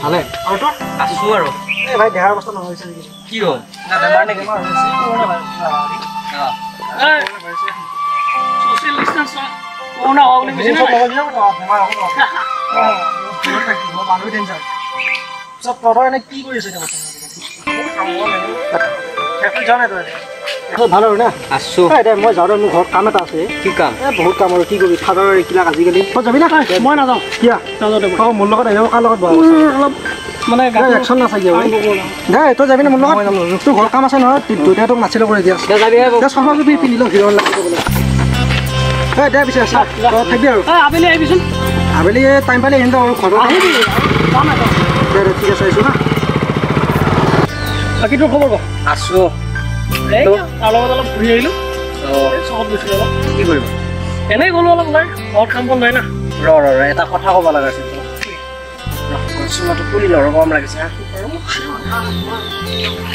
ভালে আছো আৰু এই ভাই দেহাৰ অৱস্থা নহয় হৈছে নেকি কি হ'ল না বেমাৰ নেকি সোশ্যাল ডিসটেন্স কৰোনা হোৱা বুলি কৈছে না মানুহ ডেঞ্জাৰ চব তই এনে কি কৰি আছে এতিয়া যোৱা নাই তই ভাল আৰু না আছো দে মই যাওঁ দে মোৰ ঘৰত কাম এটা আছে কি কাম এই বহুত কাম আৰু কি কৰিবি ফাদাৰৰ এইবিলাক আজিকালি তই যাবি না মই নাযাওঁ কিয়া নাযাওঁ দে অঁ মোৰ লগত আহিব কাৰ লগত অলপ মানে একশ্যন নাচাবি আৰু দে তই যাবি না মোৰ লগত তোৰ ঘৰত কাম আছে নহয় দেউতাই তোক নাচিলে কৰি দিয়া যাবি চশমা পিন্ধি লওঁ হিৰণ লাগিব বোলে এই দে পিছে চা তই থাকিবি আৰু আবেলি আহিবিচোন আবেলি টাইম পালে আহিম আৰু ঘৰত আহিবি কাম এটা দে দে ঠিক আছে আহিছোঁ না বাকী তোৰ খবৰ ক আছো এই তাৰ লগত অলপ ঘূৰি আহিলোঁ চকত গৈছিলোঁ অলপ কি কৰিব এনেই গ'লো অলপ ওলাই ঘৰত কাম বন নাই না ৰ ৰ ৰ এটা কথা ক'ব লগা আছিল চুমাটো পুলি লৰ গৰম লাগিছে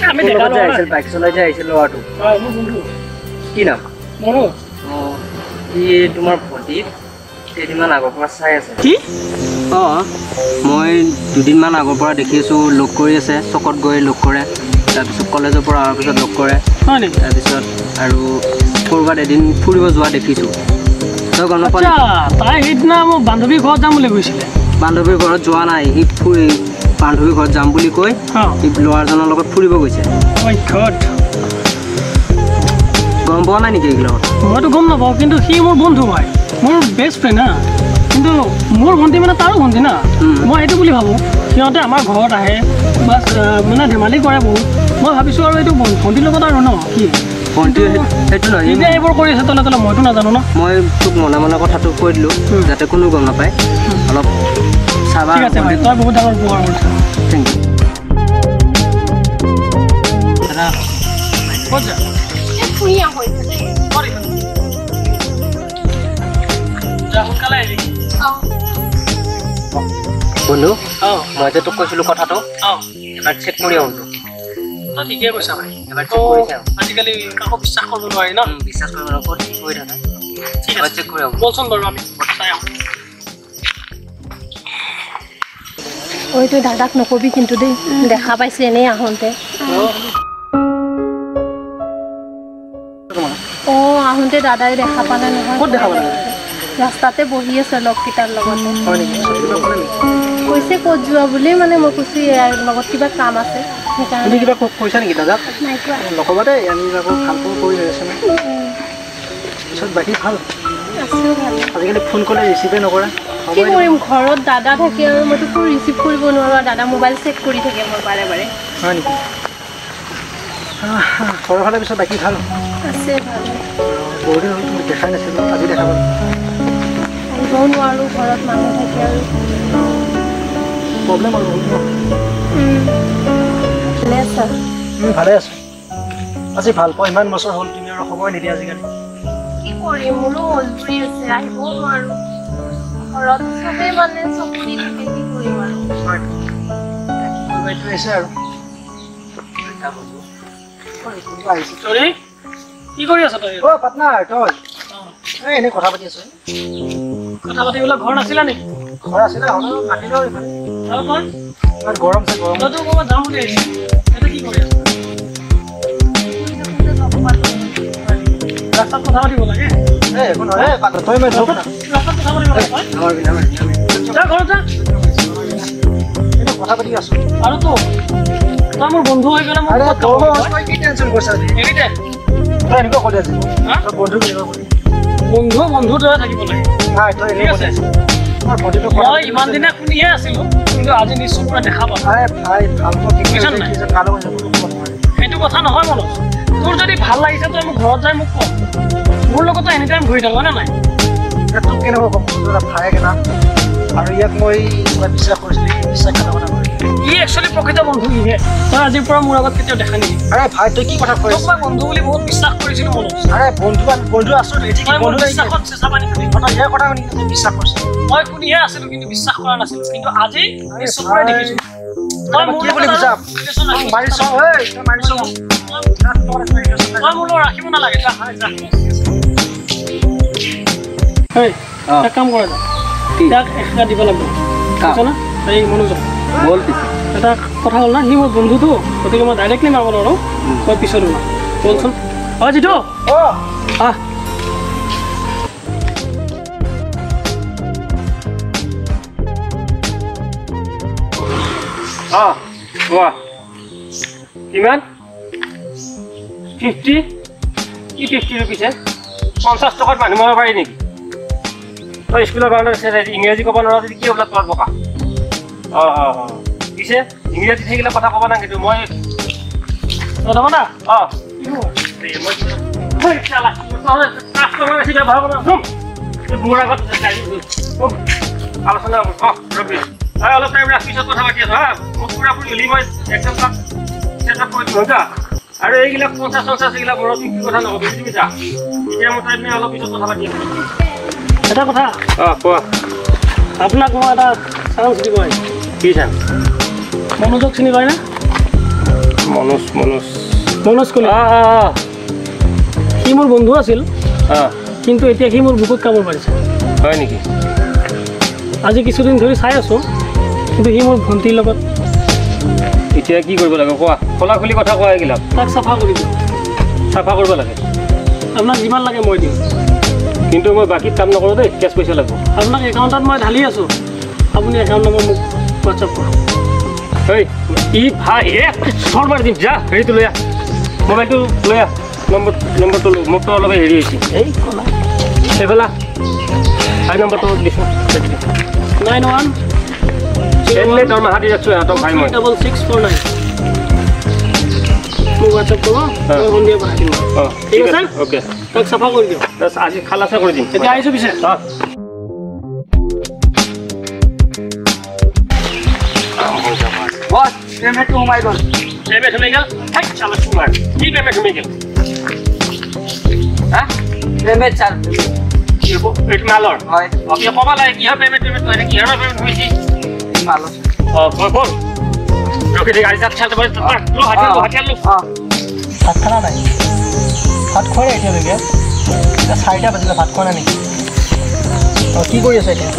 আমি দেখা আহিছিল বাইক চলাই যে আহিছিল ল'ৰাটো মোৰ বন্ধু কি নাম মনোজ অঁ সি তোমাৰ ভণ্টিক কেইদিনমান আগৰ পৰা চাই আছে কি অঁ মই দুদিনমান আগৰ পৰা দেখি আছোঁ লগ কৰি আছে চকত গৈ লগ কৰে তাৰপিছত কলেজৰ পৰা অহাৰ পিছত লগ কৰে হয় নেকি তাৰপিছত আৰু ক'ৰবাত এদিন ফুৰিব যোৱা দেখিছোঁ তই গম নাপালি তাই সেইদিনা মোৰ বান্ধৱীৰ ঘৰত যাম বুলি কৈছিলে বান্ধৱীৰ ঘৰত যোৱা নাই সি ফুৰি বান্ধৱীৰ ঘৰত যাম বুলি কৈ সি ল'ৰাজনৰ লগত ফুৰিব গৈছে গম পোৱা নাই নেকি এইগিলা কথা মইতো গম নাপাওঁ কিন্তু সি মোৰ বন্ধু হয় মোৰ বেষ্ট ফ্ৰেণ্ড হা কিন্তু মোৰ ভণ্টি মানে তাৰো ভণ্টি না মই সেইটো বুলি ভাবোঁ সিহঁতে আমাৰ ঘৰত আহে বাছ মানে ধেমালি কৰে বহুত মই ভাবিছোঁ আৰু এইটো ভণ্টিৰ লগত আৰু ন কি ভণ্টি সেইটো নহয় এতিয়া এইবোৰ কৰি আছে তলে তলে মইতো নাজানো ন মই তোক মনে মনে কথাটো কৈ দিলোঁ যাতে কোনো গম নাপায় অলপ চাবা ঠিক আছে ভাই তই বহুত ডাঙৰ উপকাৰ কৰিছ thank U ক'ত যা ফুৰি আহোঁ যা সোনকালে আহিবি বন্ধু মই যে তোক কৈছিলোঁ কথাটো এবাৰ চেক কৰি আহোঁ তই ঠিকেই কৈছা ভাই এবাৰ চেক কৰি চাওঁ আজিকালি কাকো বিশ্বাস কৰিব নোৱাৰি ন বিশ্বাস কৰিব নোৱাৰি ক'ত কি কৰি থাকা ঠিক আছে চেক কৰি আহোঁ বলচোন বাৰু আমি চাই আহোঁ ঐ তই দাদাক নকবি কিন্তু দেই দেখা পাইছে এনেই আহোঁতে অঁ আহোঁতে দাদাই দেখা পালে নহয় ক'ত দেখা পালে ৰাস্তাতে বহি আছে লগকেইটাৰ লগতে কৈছে ক'ত যোৱা বুলি মানে মই কৈছোঁ ইয়াৰ লগত কিবা কাম আছে সেইকাৰণে তুমি কিবা কৈছা নেকি দাদাক নাই কোৱা নক'বা দেই আমি আকৌ ভালকৈ কৰি হৈ আছে ন পিছত বাকী ভাল আছোঁ ভাল আজিকালি ফোন কৰিলে ৰিচিভে নকৰা কি কৰিম ঘৰত দাদা থাকে আৰু মইতো ফোন ৰিচিভ কৰিব নোৱাৰোঁ দাদা মোবাইল চেক কৰি থাকে মোৰ বাৰে বাৰে হয় নেকি ঘৰৰ ফালে পিছত বাকী ভাল আছে ভাল বহুত দিন হ'ল তুমি দেখাই নাছিলোঁ আজি দেখা পালোঁ আহিবও নোৱাৰোঁ ঘৰত মানুহ থাকে আৰু প্ৰব্লেম আৰু বহুত ন ভালে আছা ভালে আছোঁ আজি ভাল পোৱা ইমান বছৰ হ'ল তুমি আৰু সময় নিদিয়া আজিকালি কি কৰিম মোৰো মজবুৰি আছে আহিবও নোৱাৰোঁ ঘৰত চবেই মানে চকু দি থাকে কি কৰিম আৰু হয় এইটো আহিছে আৰু চৰি কি কৰি আছ তই অ' পাটনাৰ তই এই এনেই কথা পাতি আছোঁ কথা পাতিবলৈ ঘৰ নাছিলা নেকি ঘৰ আছিলে হ'লেও মাতিলোঁ এইফালে আৰু তই ইমান গৰম আছে গৰম তইতো ক'ৰবাত যাম বুলি আহিছিলি এতিয়া কি কৰি আছ ৰাস্তাত কথা পাতিব লাগে এই একো নহয় তই মই ৰাস্তাত কথা পাতিব লাগে যা ঘৰত যা এনেই কথা পাতি আছোঁ আৰু তো তই মোৰ বন্ধু হৈ পেলাই আৰে তই কি টেনশ্যন কৰিছ আজি এৰি দে তই এনেকুৱা ক'লি আজি তই বন্ধু কেনেকুৱা ক'লি বন্ধু বন্ধু দৰে থাকিব লাগে নাই তই ঠিক আছে মই ইমান দিনে শুনিহে আছিলোঁ কিন্তু আজি নিশ্চয় পুৰা দেখা পালোঁ আৰে ভাই ভাল বুজিছ নাই সেইটো কথা নহয় মনোজ তোৰ যদি ভাল লাগিছে তই মোক ঘৰত যাই মোক ক মোৰ লগতো এনি টাইম ঘূৰি থাক নে নাই তোক কেনেকুৱা ক'ম ভায়েক এটা আৰু ইয়াক মই বিশ্বাস কৰিছিলোঁ বিশ্বাসঘাতকতা কৰে ই একচুৱেলি প্ৰকৃত বন্ধু ইহে তই আজিৰ পৰা মোৰ আগত কেতিয়াও দেখা নিদিবি আৰে ভাই তই কি কথা কৈ তোক মই বন্ধু বুলি বহুত বিশ্বাস কৰিছিলোঁ মনোজ আৰে বন্ধু বন্ধু আছোঁ তই মোৰ বিশ্বাসত চেঁচা পানী খাবি তই ইয়াৰ কথা শুনি তই বিশ্বাস কৰিছ মই শুনিহে আছিলোঁ কিন্তু বিশ্বাস কৰা নাছিলোঁ কিন্তু আজি নিজ চকুৰে দেখিছোঁ তই মোৰ কি বুলি বুজাম মাৰিছ ঐ তই মাৰিছ তই মোৰ লগত ৰাখিব নালাগে যা যা এই এক কাম কৰা যা তাক এষাৰ দিব লাগিব, বুজিছ না? এই মনোজক বল পিছে এটা কথা হ'ল না, সি মোৰ বন্ধুটো, গতিকে মই ডাইৰেক্টলি মাৰিব নোৱাৰোঁ, মই পিছত ওলাম। বলচোন। অঁ জিতু, আহ। অঁ কোৱা, কিমান? 50? কি 50 ৰুপিছে? 50 টকাত মানুহ মাৰিব পাৰি নেকি? তই স্কুলৰ কাৰণে ইংৰাজী ক'ব নোৱাৰা যদি কি এইবিলাক তলত বকা। অঁ অঁ অঁ পিছে ইংৰাজী সেইগিলাক কথা ক'ব নাই, কিন্তু মই অঁ মোৰ আগত আলোচনা অঁ ৰবি অলপ টাইম ৰাখ, পিছত কথা পাতি আছোঁ। হা, মোক পুৰাপুৰি হ'লি মই একদম তাক ছেট আপ কৰি দিম যা। আৰু এইবিলাক 50 50 এইবিলাক মূৰত কি কথা নকবি, বুজি পাইছা? এতিয়া মোৰ টাইম নাই, অলপ পিছত কথা পাতি আছোঁ। এটা কথা। অঁ কোৱা। আপোনাক মই এটা চান্স দিব আহিছোঁ। কি চান্স? মনোজক চিনি পায়নে? মনোজ? মনোজ মনোজ কলিতা। অঁ অঁ অঁ সি মোৰ বন্ধু আছিল, অঁ কিন্তু এতিয়া সি মোৰ বুকুত কামোৰ মাৰিছে। হয় নেকি? আজি কিছুদিন ধৰি চাই আছোঁ, কিন্তু সি মোৰ ভণ্টিৰ লগত। এতিয়া কি কৰিব লাগে কোৱা, খোলা খুলি কথা কোৱা। এইবিলাক তাক চাফা কৰি দিওঁ। চাফা কৰিব লাগে? আপোনাক যিমান লাগে মই দিম, কিন্তু মই বাকীত কাম নকৰোঁ দেই, কেছ পইচা লাগিব। আপোনাক একাউণ্টত মই ঢালি আছোঁ, আপুনি একাউণ্ট নম্বৰ মোক হোৱাটছআপ কৰক। ঐ ই ভাই, এক চৰ মাৰি দিম। যা, হেৰিটো লৈ আহ, মোবাইলটো লৈ আহ, নম্বৰটো মোৰতো অলপ হেৰি হৈছে। এই কলা এইফালে ভাই, নম্বৰটো দিছোঁ। 91 এনে দৰমহা দি ৰাখিছোঁ ইহঁতক ভাই মই। 6649 মোক হোৱাটছআপ কৰিব, মই সন্ধিয়া পঠাই দিম। অঁ ঠিক আছে, অ'কে। তাক চাফা কৰি দিয়ক। আজি খালাচা কৰি দিম। এতিয়া আহিছোঁ পিছে। অঁ বছ, পেমেণ্টটো সোমাই গ'ল। পেমেণ্ট সোমাই গ'ল? থাক চালা চুমাৰ, কি পেমেণ্ট সোমাই গ'ল? হা, পেমেণ্ট ছাৰ কি হ'ব এইটো মালৰ? হয়। অঁ কিয় ক'ব লাগে কিহৰ পেমেণ্ট? পেমেণ্ট কিহৰ পেমেণ্ট হৈছে? মালৰ। অঁ বল বল, ৰখি থাক আজি। তাত চাল ল, হাতিয়াৰ ল, হাতিয়াৰ ল। অঁ ভাত খালা নাই? ভাত খোৱা নাই এতিয়ালৈকে? এতিয়া 4টা বাজিলে, ভাত খোৱা নাই নেকি? অঁ কি কৰি আছা এতিয়া?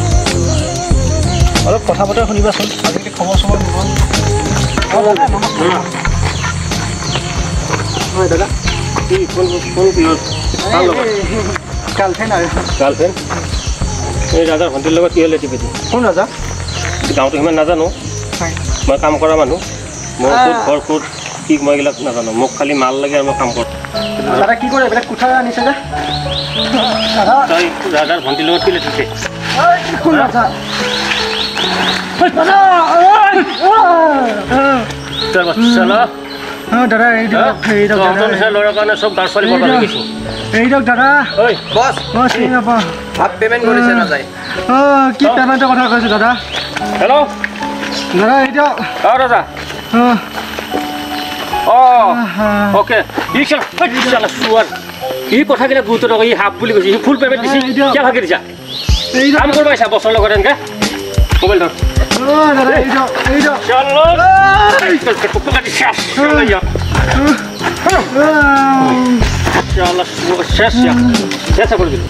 অলপ কথা বতৰা শুনিবাচোন, আজিকালি খবৰ চবৰ নোলোৱা। অঁ দাদা নমস্কাৰ। হয় দাদা। কি কোন কোন কিহৰ কাৰ লগত? গাৰ্লফ্ৰেণ্ড আৰু। গাৰ্লফ্ৰেণ্ড? এই ৰাজাৰ ভণ্টিৰ লগত কি হ'ল লেটি পেটি? কোন ৰাজা? গাঁৱতো সিমান নাজানো, হয় মই কাম কৰা মানুহ, মোৰ ক'ত ঘৰ ক'ত কি মই এইবিলাক নাজানো। মোক খালি মাল লাগে আৰু মই কাম কৰোঁ। দাদা কি কৰে এইবিলাক কোঠা আনিছে যে দাদা? তই ৰাজাৰ ভণ্টিৰ লগত কি লেটিছে? কোন ৰাজা? তই বাচ্ছা ন? অঁ দাদা এই দিয়ক, এই দিয়ক তহঁতৰ দাদা, নিচিনা ল'ৰাৰ কাৰণে চব গাঁৱৰ ছোৱালী বৰবাদ হৈ গৈছে। এই দিয়ক দাদা। ঐ বছ, অঁ চিনি নাপাওঁ। হাফ পেমেণ্ট কৰিছে নাযায়। অঁ কি পেমেণ্টৰ কথা কৈছে দাদা? হেল্ল' দাদা এই দিয়ক। অঁ ৰাজা। অঁ অঁ অ'কে। ই চালা চোৱাৰ ই কথাবিলাক গুৰুত্ব নকৰে। ই হাফ বুলি কৈছে, সি ফুল পেমেণ্ট দিছে। কিয় ভাগি দিছা? কাম কৰিব আহিছা বছৰ লগত এনেকৈ? মোবাইল ধৰ। অঁ দাদা এই দিয়ক, এই দিয়ক। চলো শেষ শেষ কৰি দিলোঁ।